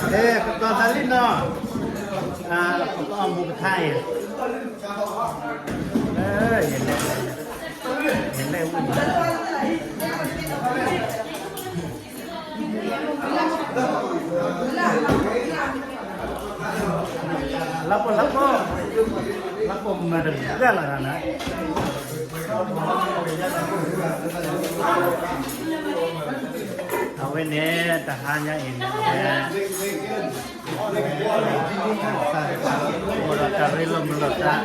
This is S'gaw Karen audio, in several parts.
အဲ ကတီၤသးလံနီၤ, အမူကထါအံၤ, ယလဲၤ, ယလဲၤဝံၤ, လၢပှၤလၢပှၤ, လၢပှၤမၤတဂၤလီၤနၤ, အဝဲန့ၣ် တဟါညါအံၤန့ၣ် အဝဲ အိၣ်ဒီးတၢ်ရ့လိာ်မုာ်လိာ်သး, ခ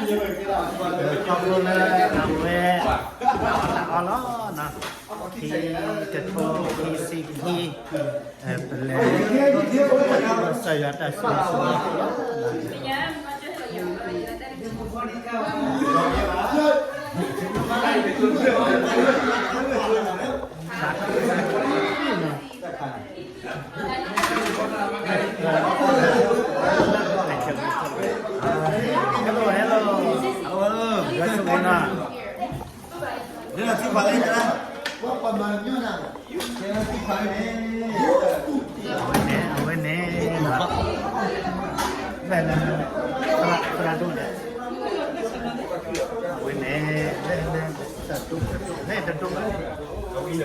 ီဖျိလၢအဝဲ တၢ်အီၣ်လီၤ, ခံကထိ ခံဆံခံ, ပလဲၤ ကစၢ်ယွၤတၢ်ဆိၣ်ဂ့ၤဆိၣ်ဝါ အဝဲန့ၣ်, အဝဲန့ၣ်, သရၣ်ဒိၣ်န့ၣ်, အဝဲန့ၣ်, လဲၤ, လဲၤ, လဲၤ, တဒိၣ်, လဲၤတဒိၣ်, လဲၤတဒိၣ်, လဲၤ,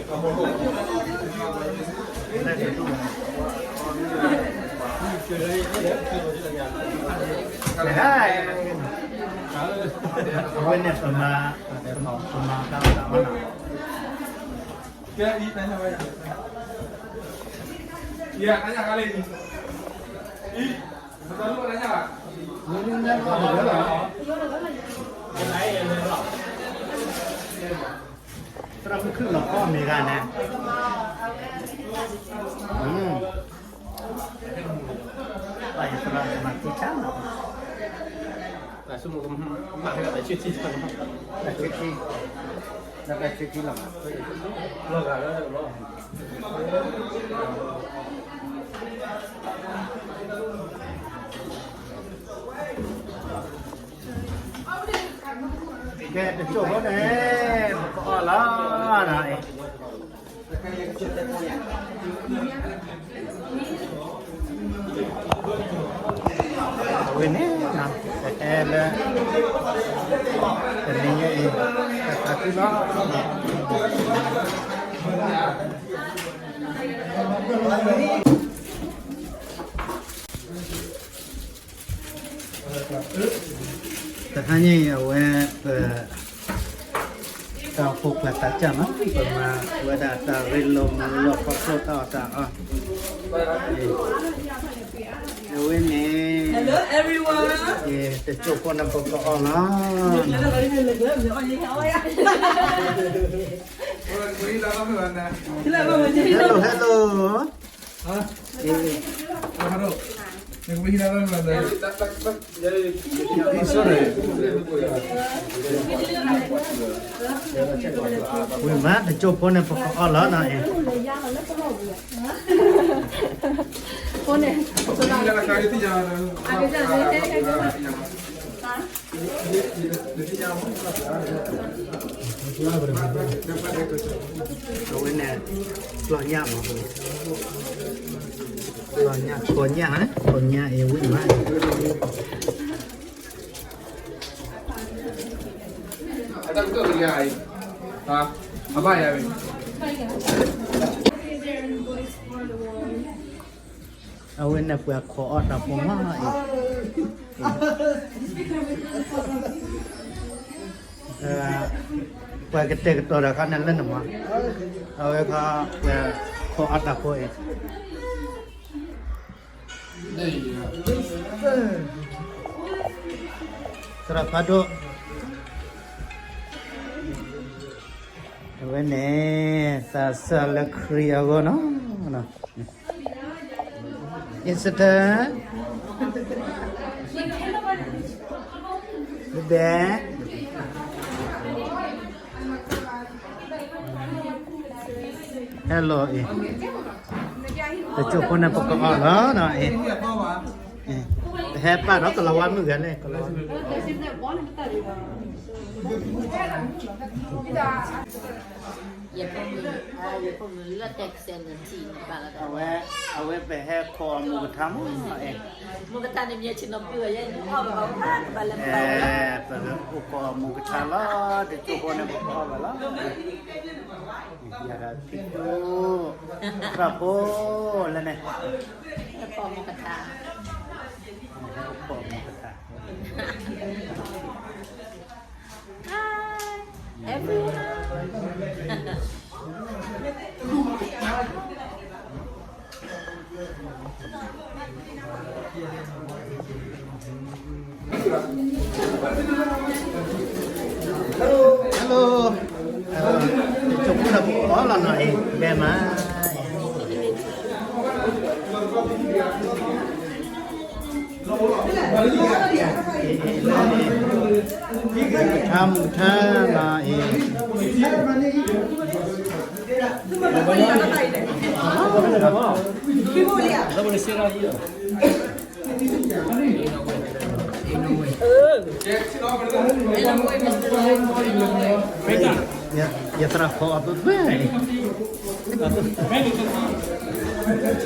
အဝဲန့ၣ် ပမၤ, ပမၤတၢ်အီၣ်တၢ်အီလီၤ. ကဲ, အံၤ, အံၤ, အတၢ်ညၣ်ခါလံ, အံၤ, ပတၢ်လူၢ်အတၢ်ညၣ်ခါ, သရၣ်မုၣ်ခုၣ်လီၤကီၢ်မ့ၢ်ဂၤန့ၣ်, ပှၤယသရၣ်မၤသံတၢ်လီၤ, တၢ်ဆူၣ်မုၢ်ကမၣ်, တၢ်ဆူၣ်ထံ, တၢ်ဆူၣ်ထံ, တၢ်ဆူၣ်ထံလီၤ, လီၤဂာ်လီၤ, ကဲ, တကၠိၢ်ဖိန့ၣ်, ပကအီၣ်လီၤ, အဝဲန့ၣ်, ပဟဲလၢ, တနံၤညါအံၤ, တၢ်သးခုလီၤ. တဟါညါအံၤ အဝဲပ, တၢ်အိၣ်ဖှိၣ်ပှၤသးစၢ်မး ပမၤဝဲဒၣ်တၢ်ရ့လိာ်မုာ်လိာ်ခီဖျိတၢ်အီၣ်တၢ်အီ, အဝဲန့ၣ်, တကၠိၢ်ဖိန့ၣ်ပကအီၣ်လီၤ. Hello, hello. ဝံၤမး တကၠိၢ်ဖိန့ၣ် ပကအီၣ်လီၤနီၤအံၤ, ဖိန့ၣ်, အဝဲန့ၣ်, လီၤညၣ်, ကိးညၣ်, ကိးညၣ်အံၤဝံၣ်မး, အဘၣ်ယၤ, အဝဲန့ၣ်ပှၤခိးအီၣ်တၢ်ဖိမးအံၤ, ပှၤကတဲာ်ကတီၤတၢ်ခါန့ၣ်လၢနမး, အဝဲခီပှၤခိးအီၣ်တၢ်ဖိအံၤ, သရၣ်ဖးဒိၣ်, အဝဲန့ၣ် သးစၢ်လၢခရံာ်အဂီၢ်နီၤ. Esther, baby, hello, အံၤ, တကၠိၢ်ဖိန့ၣ် ပကအီၣ်လီၤနီၤအံၤ, ပဟဲပာ်ဒီးကလီၤဝါမုၣ်ဂၤလဲၣ်, ကလီၤဝါမုၣ် ယဖိမုၣ်, ယဖိမုၣ်လၢတဲကစဲးန့ၣ်ထံၣ်န့ၣ်ဘၣ်လီၤ. အဝဲ, အဝဲပဟဲခိးမူကထါမး, မူကထါန့ၣ်မ့ၢ်ဆ့ၣ်နီၤပှံၤအီၤယဲန့ၣ်အီၣ်ဘၣ်ဘၣ်ဝဲ, ပဘၣ်လဲၤပှၤဝဲလီၤ, ပအိၣ်ခိးမူကထါလီၤ, တကၠိဖိန့ၣ်ပကအီၣ်ဘၣ်လီၤ, ယၤဒီးဖံဖု, သရၣ်ဖိ, လၢန့ၣ်, ခိးမူကထါ, ခိးမူကထါ. Hi, everyone. Hello. တကၠိဖိဒီးပအီၣ်လီၤနီၤအံၤ, ဘဲမး, မူကထါ, မူကထါနီၤအံၤ. ယသရၣ်ဖိအပၢ်, မ့ၢ်လၢ,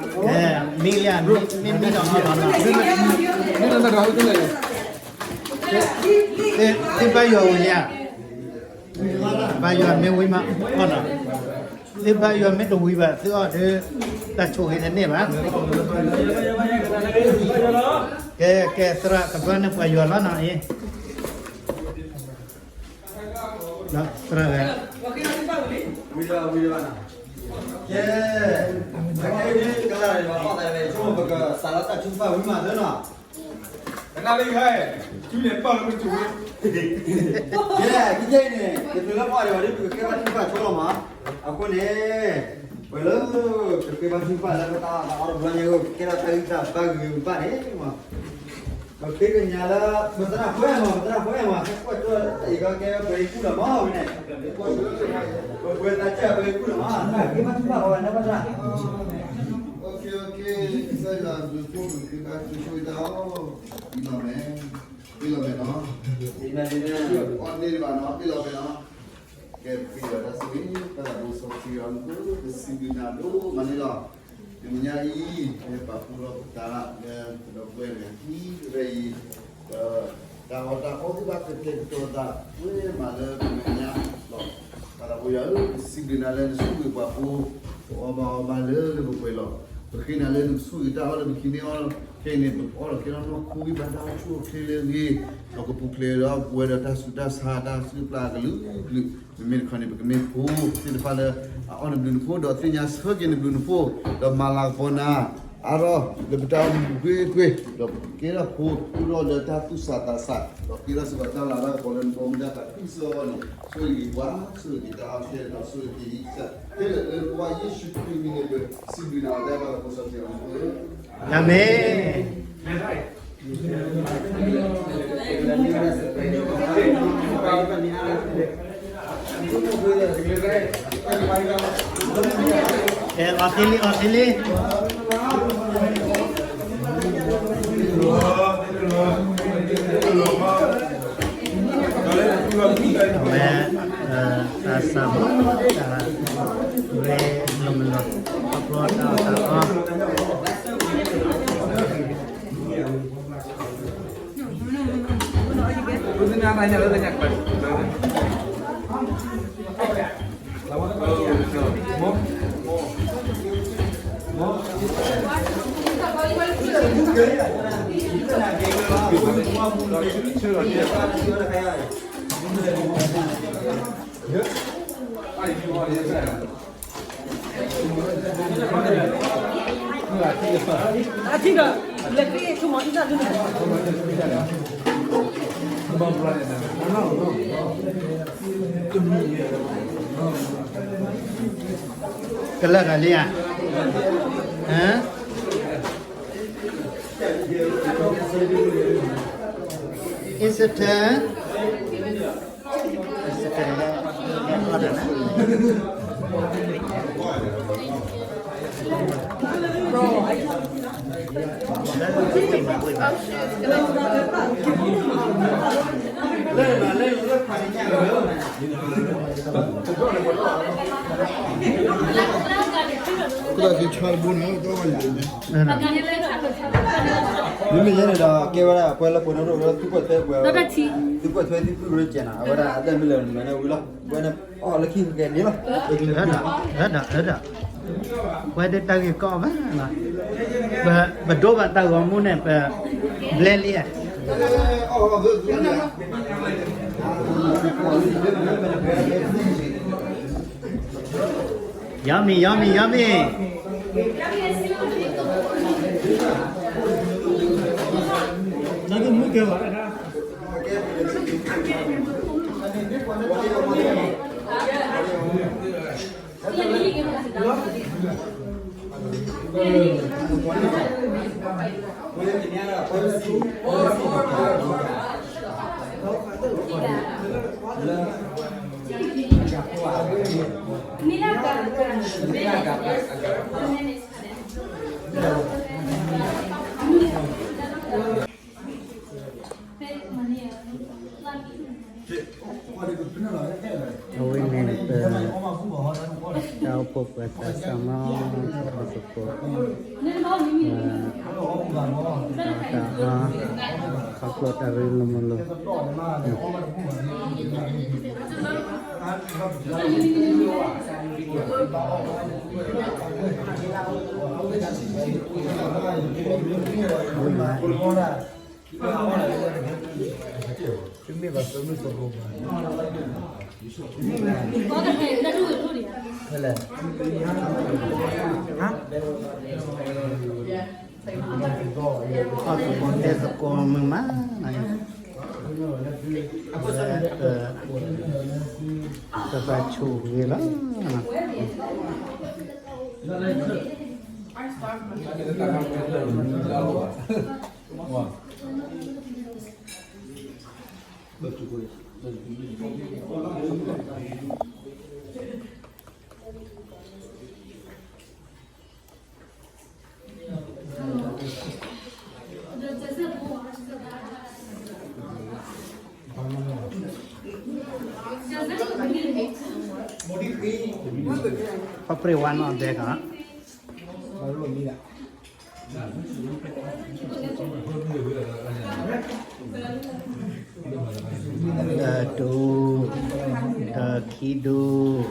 မ့ၢ်မ့ၢ်ဒီး, သ့ၣ်ဘါယွၤဝံၤလံဧါ, ဘါယွၤမ့ၢ်ဝံၤမး, အီၣ်နီၤ, သ့ၣ်ဘါယွၤမ့ၢ်တဝံၤဘၣ် သုအီၣ်ဒီး, တၢ်ဆိၣ်ဂ့ၤတန့ၢ်ဘၣ်, ကဲ, ကဲသရၣ်တဘၣ်န့ၣ်ပှၤယွၤလီၤနီၤအံၤ, သရၣ်ဝဲ, ကဲ, ကဲ, ကလၢ်န့ၣ်ဘၣ်အီၣ်သးန့ၣ် ဆိပကစးလီၤတၢ်ထုကဖၣ်ဝံၤမးသၢနီၤ, ကနၣ်လၢယဟဲ, ထုန့ၣ်ပာ်လၢပစိၤဝဲ, ယဲ, ယဲအံၤန့ၣ် ယတလၢပှၤဒံးဘၣ်ဒီး ပကကဲဘၣ်ထုကဖၣ်ဆိလီၤမး, အဃိန့ၣ်, ပှဲၤလၢ, ပကကဲဘၣ်ထုကဖၣ်လၢပတၢ်အီၣ်တဘျီညါအဂီၢ် ကကဲထီၣ်တၢ်ဂံၢ်တၢ်ဘါဂ့ၤဂ့ၤဘၣ်န့ၣ်မး ပဃ့ကညးလၢ, ပသရၣ်ဖိမး, ပသရၣ်ဖိမး, ဟဲကွၢ်ကၠီ, ယကကဲပှၤဟ့ၣ်ကူၣ်လီၤမးဝဲန့ၣ်, ပှၤသးစၢ်ပှၤဟ့ၣ်ကူၣ်လီၤမး, ကဘၣ်ထုကဖၣ်ဝဲန့ၣ်ဘၣ်သရၣ်, ကဘၣ်ထုကဖၣ်ဝဲန့ၣ်ဘၣ်သရၣ်, ပ့ၤလီၤမဲာ်, ပ့ၤလီၤမဲာ်နီၤ, အီၣ်န့ၢ်ဘၣ်နီၤ, ပ့ၤလီၤမဲာ်နီၤ, ကဲပဃ့ယွၤတၢ်ဆိၣ်ဂ့ၤ, တၢ်သးဘိစီဆှံအီၤမူခိၣ် ပစံးဘျုးနၤဒိၣ်မးန့ၣ်လီၤ. တနံၤညါအံၤ ဟဲပာ်ဖှိၣ်ထီၣ်ပသးလၢ ပဒီပုၢ်ဝဲၢ်တဂၤအံၤ ဖဲအံၤ, ဒီးတၢ်အီၣ်တၢ်အီသ့ၣ်တဖၣ်ကကဲကတီၤသး ပှဲၤမးလၢပမဲာ်ညါလီၤ. ပသးဘိယွၤဧၢ, ပစံးဘျုးနၤလၢနဆိၣ်ဂ့ၤပှၤဖိ ပအီၣ်ဘၣ်အီဘၣ်လၢလၢပှဲၤပှဲၤလီၤ. ပဃ့နၤလၢနကဆိၣ်ဂ့ၤတၢ်အီၣ်လၢ ပဟံးန့ၢ်အီၣ်ခဲအံၤန့ၣ် ပကအီၣ်လီၤကဲထီၣ်နီၢ်ခိဝံၤဘၣ်တၢ်အိၣ်ဆူၣ်အိၣ်ချ့လၢအဂ့ၤ, ဒီးကပူၤဖျဲးဒီးပဝဲဒီးတၢ်ဆူးတၢ်ဆါတၢ်စုၣ်ပျၢ်အကလုာ်ကလုာ်, မ့မ့ၢ်တခီန့ၣ် ပကမ့ၢ်ဖိသ့ၣ်တဖၣ်လၢ အအီၣ်နဘျုးနဖှိၣ် ဒီးသ့ၣ်ညါဆၢက့ၤနဘျုးနဖှိၣ် ဒီးမၤလၤကပီၤနၤ အါထီၣ်လၢပတၢ်အိၣ်မူကွ့ၢ်ကွ့ၢ်, ဒီးကဲထီၣ်ဖိထူထီၣ်လၢတၢ်သူၣ်ဆးသးဆး, ဒီးကဲထီၣ်စ့ၢ်ကီးတၢ်လၤတၢ်ကပီၤလၢနဘီမုၢ်တၢ်သးခုကစီၣ်န့ၣ်, ဆိၣ်ဂ့ၤပှၤ, ဆိၣ်ဂ့ၤတၢ်အီၣ်ခဲလၢာ်ဒီးဆိၣ်ဂ့ၤက့ၤယကစၢ်ခဲလၢာ်လၢပဝဲယ့ၣ်ၡူးခရံာ်မံၤန့ၣ် ပစံးဘျုးနၤအတၢ်ဘၣ်သးဖိစီဆှံအီၤန့ၣ်, အၤမ့ၣ်. ကဲ, အီၣ်သ့လံ, အီၣ်သ့လံ. အဝဲ, တၢ်ဆၢမုၢ်, တၢ်ရ့လိာ်မုာ်လိာ်, ခီဖျိတၢ်အီၣ်တၢ်အီ ကလၢာ်ဂၤလံဧါ, ဟၢ, Esther, Esther, လဲၤအီၣ်တၢ်နၤ. ကဲ မ့မ့ၢ်ယဲန့ၣ်ဒီး ကဲဝဲဒၣ် ပှၤလၢပှဲၤနီၣ်ဒိၣ်ဝဲ သုကွၢ်ထွဲပှဲၤ သုကွၢ်ထွဲသုဖုရိကဲနီၤ အဝဲဒၣ်အတၢ်မ့ၢ်လၢနမဲာ်န့ၣ်ဝံၤလီၤ ဝဲန့ၣ် အီၣ်လၢခံကဲန့ၣ်လီၤ ဝဲဒၣ် ဝဲဒၣ် ပဝဲဒၣ်တၢ်ဂ့ၢ်ကီဘၣ်နီၤ ပဒိးဘၣ်တၢ်ဂီၤမူန့ၣ် ပဘျဲလံဧါ Yummy, yummy, yummy. အဝဲန့ၣ် ပတၢ်အိၣ်ဖှိၣ်ပှၤသးစၢ်မး သကိး တၢ်အါ ခီဖျိတၢ်ရ့လိာ်မုာ်လိာ် အီၣ်သကိးတဲသကိးမုာ်မး ပဘၣ်ဆိၣ်ဂ့ၤလီၤ ခီဖျိဝါနီၣ်ဒဲးက တၢ်တူၢ် တၢ်ခံဒူၣ်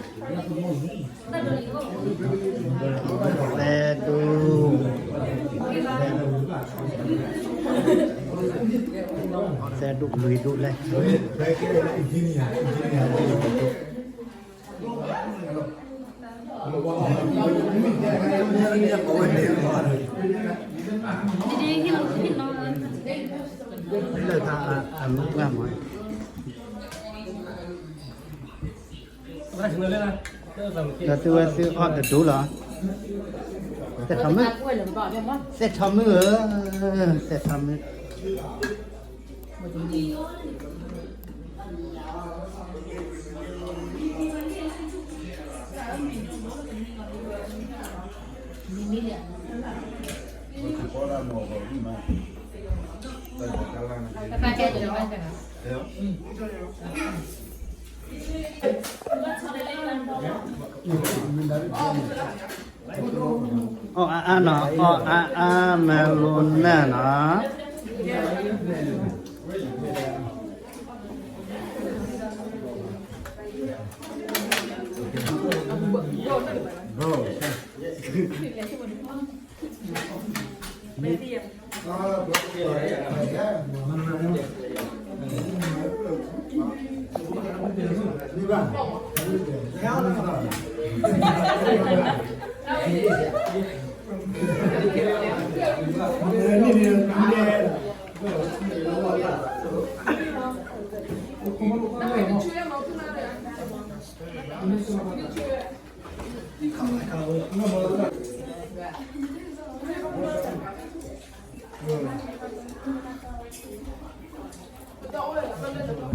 သၢဒူၣ် သၢဒူၣ်လွံၢ်ဒူၣ်လဲၣ် လၢတၢ်အမုၢ်ပှၢ်မး ဒီးသုဝဲသုအီၣ်တဒူလီၤ သဲထီၣ်မုၣ် သဲထီၣ်မုၣ်ဧၢ သဲထီၣ်မုၣ် အီၣ်အါအါနီၤ အီၣ်အါအါ မဲလိနၢ်နီၤ